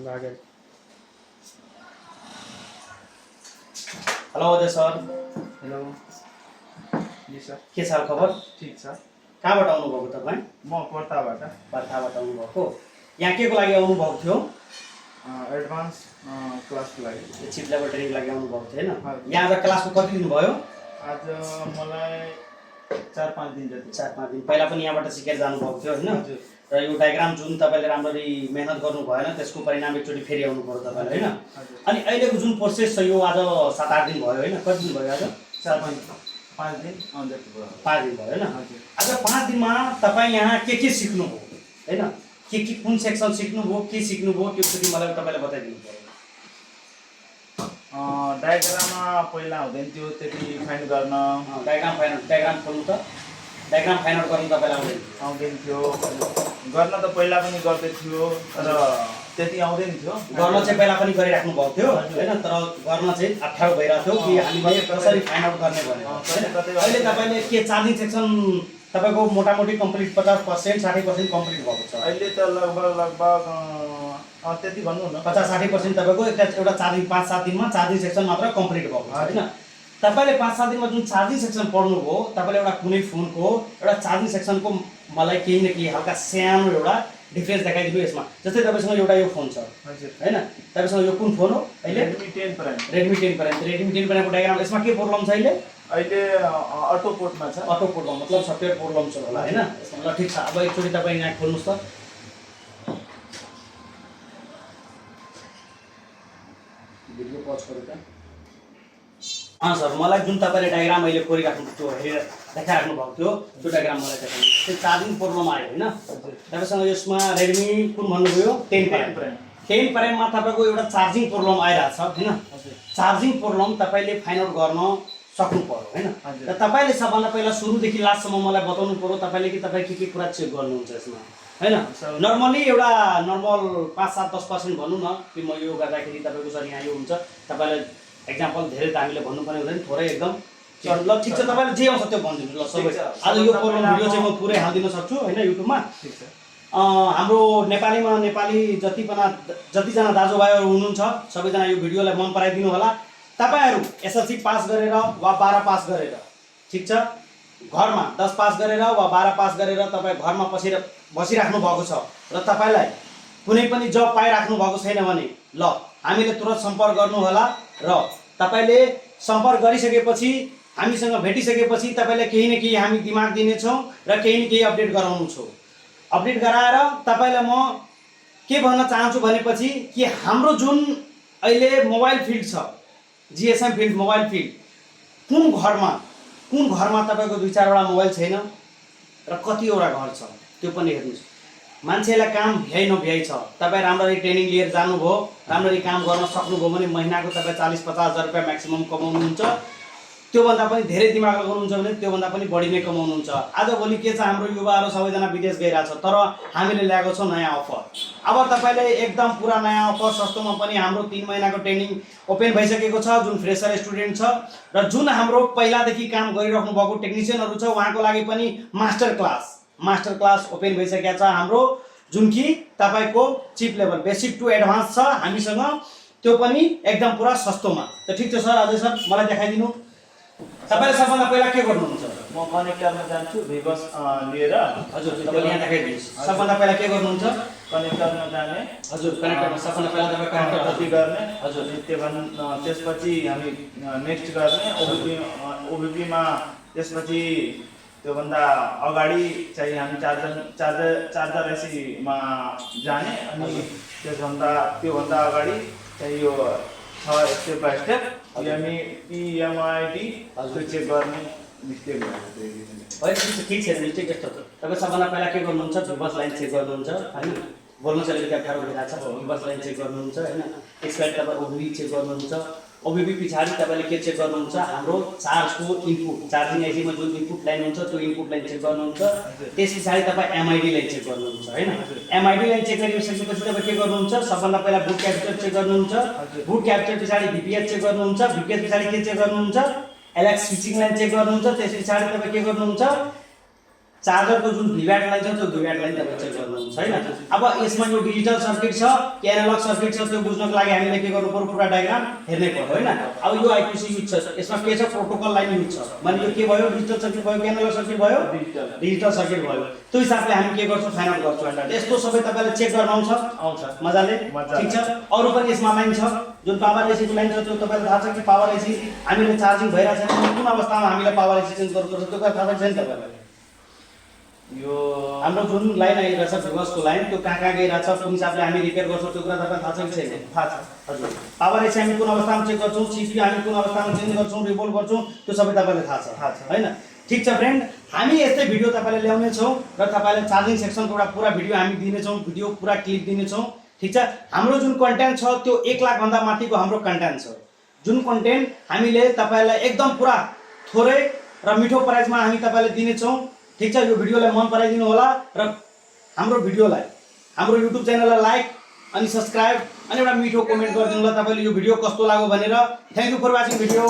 लागेल। Hello Ajay sir. Hello जी sir. के छ खबर? ठीक छ। कहाँबाट आउनुभएको तपाईँ? म पर्ताबाट आउनुभएको। यहाँ के को लागि आउनुभएको थियो? एडभान्स क्लासको लागि, चिप लेभल ट्रेनिङ लागि आउनुभएको थियो हैन? हजुर। यहाँ आज क्लासको कति दिन भयो? आज मलाई 4-5 दिन जति। 4-5 दिन पहिला पनि यहाँबाट सिकेर जानुभएको थियो हैन? हजुर। र यो डायग्राम जुन तपाईले राम्ररी मेहनत गर्नु भएन त्यसको परिणाम एकचोटि फेरि आउनु पर्यो तपाईले हैन? हजुर। अनि अहिलेको जुन प्रोसेस छ यो आज 7-8 दिन भयो हैन? कति दिन भयो आज? 4-5 दिन जति भयो। 5 दिन भयो हैन? हजुर। आज 5 दिनमा तपाईँ यहाँ के सिक्नुभयो हैन? के कुन सेक्सन सिक्नुभयो, के सिक्नुभयो त्यो चाहिँ मलाई तपाईले बताइदिनु पर्यो। डायग्राममा पहिला हुँदैन थियो त्यति फाइन्ड गर्न, डायग्राम खोल्नु त डायग्राम फाइन्ड आउट गर्नु तपाईलाई आउँदैन थियो। गर्न त पहिला पनि गर्दै थियो तर त्यति आउँदैन थियो। गर्न चाहिँ पहिला पनि गरिराख्नु भएको थियो हैन? तर गर्न चाहिँ अप्ठ्यारो भइरहेको थियो कि हामीले कसरी फाइन्ड आउट गर्ने भनेर हैन? अहिले तपाईले के चार्जिङ सेक्सन तपाईको मोटामोटी कम्प्लिट 50% 60% कम्प्लिट भएको छ। अहिले त लगभग त्यति भन्नु न 50-60% तपाईको एउटा चार्जिङ 5-7 दिनमा चार्जिङ सेक्सन मात्र कम्प्लिट भएको छ हैन? तपाईले 5-7 दिनमा जुन चार्जिङ सेक्सन पढ्नुभयो तपाईले एउटा कुनै फोनको एउटा चार्जिङ सेक्सनको मलाई केही न केही हल्का सानो एउटा डिफरेन्स देखाइदिनु यसमा। जस्तै तपाईसँग एउटा यो फोन छ हजुर हैन? तपाईसँग यो कुन फोन हो अहिले? Redmi 10 Prime। Redmi 10 Prime। Redmi 10 Prime को डायग्राम यसमा के प्रब्लम छ अहिले? अहिले अटो पोर्टमा छ। अटो प्रब्लम मतलब सफ्टवेयर प्रब्लम छ होला हैन? यसमा ल ठीक छ। अब एकचोटी तपाई यहाँ खोल्नुस् त। भिडियो पज गरौ त। सर मलाई जुन तपाईले डायग्राम अहिले कोरिराख्नु त्यो हेरेर देखाइराख्नु भएको थियो त्यो डायग्राम मलाई देखाउनु। त्यो चार्जिङ प्रब्लम आयो हैन? तपाईसँग यसमा Redmi कुन भन्नुभयो? 10 Prime। 10 Prime मा तपाईको एउटा चार्जिङ प्रब्लम आइराछ हैन? चार्जिङ प्रब्लम तपाईले फाइन्ड आउट गर्न सक्नु पर्यो हैन? र तपाईले सबभन्दा पहिला सुरुदेखि लास्टसम्म मलाई बताउनु पर्यो तपाईले कि तपाई के कुरा चेक गर्नुहुन्छ यसमा हैन? नर्मली एउटा नर्मल 5-7-10% भन्नु न कि म यो गर्दाखेरि तपाईको सर यहाँ यो हुन्छ। तपाईले एक्जाम्पल धेरै त हामीले भन्नु पर्ने हुँदैन, थोरै एकदम ल ठीक छ। तपाईले जे आउँछ त्यो भनिदिनु ल सबै। आज यो प्रब्लम भिडियो चाहिँ म पुरै हाल्दिन सक्छु हैन युट्युबमा। ठीक छ। हाम्रो नेपाली जतिजना दाजुभाइहरू हुनुहुन्छ सबैजना यो भिडियोलाई मन पराइदिनु होला। तपाईहरु एसएलसी पास गरेर वा 12 पास गरेर ठीक छ घरमा 10 पास गरेर वा 12 पास गरेर तपाई घरमा बसिराख्नु भएको छ र तपाईलाई कुनै पनि जब पाइराख्नु भएको छैन भने ल हामीले तुरन्त सम्पर्क गर्नु होला र तपाईले सम्पर्क गरिसकेपछि हामीसँग भेटिसकेपछि तपाईलाई केही न केही हामी दिमाग दिनेछौँ र केही न केही अपडेट गराउनु छौँ। अपडेट गराएर तपाईलाई म के भन्न चाहन्छु भनेपछि कि हाम्रो जुन अहिले मोबाइल फिल्ड छ जीएसएम फिल्ड मोबाइल फिल्ड कुन घरमा तपाईको 2-4 वटा मोबाइल छैन र कतिवटा घर छ त्यो पनि हेर्नुस्। मान्छेलाई काम भ्याइ नभ्याइ छ। तपाई राम्ररी ट्रेनिङ लिएर जानुभयो, राम्ररी काम गर्न सक्नुभयो भने महिनाको तपाई 40-50 हजार रुपैयाँ म्याक्सिमम कमाउनुहुन्छ। त्योभन्दा पनि धेरै दिमाग लगाउनुहुन्छ भने त्योभन्दा पनि बढी नै कमाउनुहुन्छ। आजभोलि के छ हाम्रो युवाहरू सबैजना विदेश गइरहेछ तर हामीले ल्याएको छौँ नयाँ अफर। अब तपाईले एकदम पुरा नयाँ अफर सस्तोमा पनि हाम्रो 3 महिनाको ट्रेनिङ ओपन भइसकेको छ जुन फ्रेसर स्टुडेन्ट छ र जुन हाम्रो पहिलादेखि काम गरिराख्नु भएको टेक्निशियनहरू छ उहाँको लागि पनि मास्टर क्लास ओपन भइसकेको छ हाम्रो जुन कि तपाईको chip level basic to advance छ हामीसँग त्यो पनि एकदम पुरा सस्तोमा। त ठीक छ सर अजय सर मलाई देखाइदिनु तपाईले सबभन्दा पहिला के गर्नुहुन्छ? म कनेक्टरमा जान्छु भिबस लिएर। हजुर तपाईले यहाँ देखाइदिनुस् सबभन्दा पहिला के गर्नुहुन्छ? कनेक्टरमा जाने। हजुर कनेक्टरमा सबभन्दा पहिला तपाई कनेक्टर कति गर्ने। हजुर त्यसपछि हामी नेक्स्ट गर्ने ओबीपी मा। त्यसपछि त्योभन्दा अगाडि चाहिँ हामी चार्जर एसीमा जाने अनि त्योभन्दा अगाडि चाहिँ यो step by step PMID check गर्ने मिस्टेक भयो। ठीक छ मिस्टेक यस्तो छ। तपाईँ सबभन्दा पहिला के गर्नुहुन्छ? बस लाइन चेक गर्नुहुन्छ हैन? बोल्न चाहिँ अलिकति अप्ठ्यारो भइरहेछ। बस लाइन चेक गर्नुहुन्छ हैन? त्यसपछि तपाईँ ओबीबी चेक गर्नुहुन्छ। ओबीबी पछाडि तपाईले के चेक गर्नुहुन्छ? हाम्रो चार्जको इनपुट चार्जिङ एसीमा जुन इनपुट लाइन हुन्छ त्यो इनपुट लाइन चेक गर्नुहुन्छ। त्यस पछाडि तपाईँ MID लाइन चेक गर्नुहुन्छ हैन? MID लाइन चेक गरिसकेपछि तपाईँ के गर्नुहुन्छ? सबभन्दा पहिला बुट क्यापेसिटर चेक गर्नुहुन्छ। बुट क्यापेसिटर पछाडि VPS चेक गर्नुहुन्छ। VPS पछाडि के चेक गर्नुहुन्छ? LX स्विचिङ लाइन चेक गर्नुहुन्छ। त्यस पछाडि तपाईँ के गर्नुहुन्छ? चार्जरको जुन भिभ्याट लाइन छ त्यो भिभ्याट लाइन तपाईँ चेक गर्नुहुन्छ हैन। अब यसमा यो डिजिटल सर्किट छ कि एनालग सर्किट छ त्यो बुझ्नको लागि हामीले के गर्नु पर्यो पुरा डायग्राम हेर्नै पर्यो हैन। अब यो आइपिसी युज छ यसमा के छ प्रोटोकल लाइन युज छ माने यो के भयो डिजिटल सर्किट भयो कि एनालग सर्किट भयो डिजिटल सर्किट भयो त्यो हिसाबले हामी के गर्छौँ फाइनल गर्छौँ हैन। यस्तो सबै तपाईले चेक गर्न आउँछ मजाले ठीक छ। अरु पनि यसमा लाइन छ जुन पावर एसी को लाइन छ त्यो तपाईलाई थाहा छ कि पावर एसी हामीले चार्जिङ भइरहेछ भने कुन अवस्थामा हामीले पावर एसी चेन्ज गर्नुपर्छ त्यो कुरा थाहा छ छैन तपाईलाई? यो हाम्रो जुन लाइन आइरहेछ भिभसको लाइन त्यो कहाँ गइरहेछ कुन हिसाबले हामी रिपेयर गर्छौँ त्यो कुरा तपाईलाई थाहा छ कि छैन? थाहा छ हजुर। पावर एसी हामी कुन अवस्थामा चेक गर्छौँ सिपियु हामी कुन अवस्थामा चेन्ज गर्छौँ रिभोल्भ गर्छौँ त्यो सबै तपाईलाई थाहा छ हैन। ठीक छ फ्रेन्ड हामी यस्तै भिडियो तपाईले ल्याउने छौँ र तपाईले चार्जिङ सेक्सनको एउटा पुरा भिडियो हामी दिनेछौँ भिडियो पुरा क्लिप दिनेछौँ ठीक छ। हाम्रो जुन कन्टेन्ट छ त्यो 1 लाख भन्दा माथिको हाम्रो कन्टेन्ट छ जुन कन्टेन्ट हामीले तपाईलाई एकदम पुरा थोरै र मिठो प्राइसमा हामी तपाईलाई दिनेछौँ ठीक छ। यो भिडियोलाई मन पराइदिनु होला र हाम्रो भिडियोलाई हाम्रो युट्युब च्यानललाई लाइक अनि सब्स्क्राइब अनि एउटा मिठो कमेन्ट गरिदिनु होला तपाईले यो भिडियो कस्तो लाग्यो भनेर। Thank you for watching video.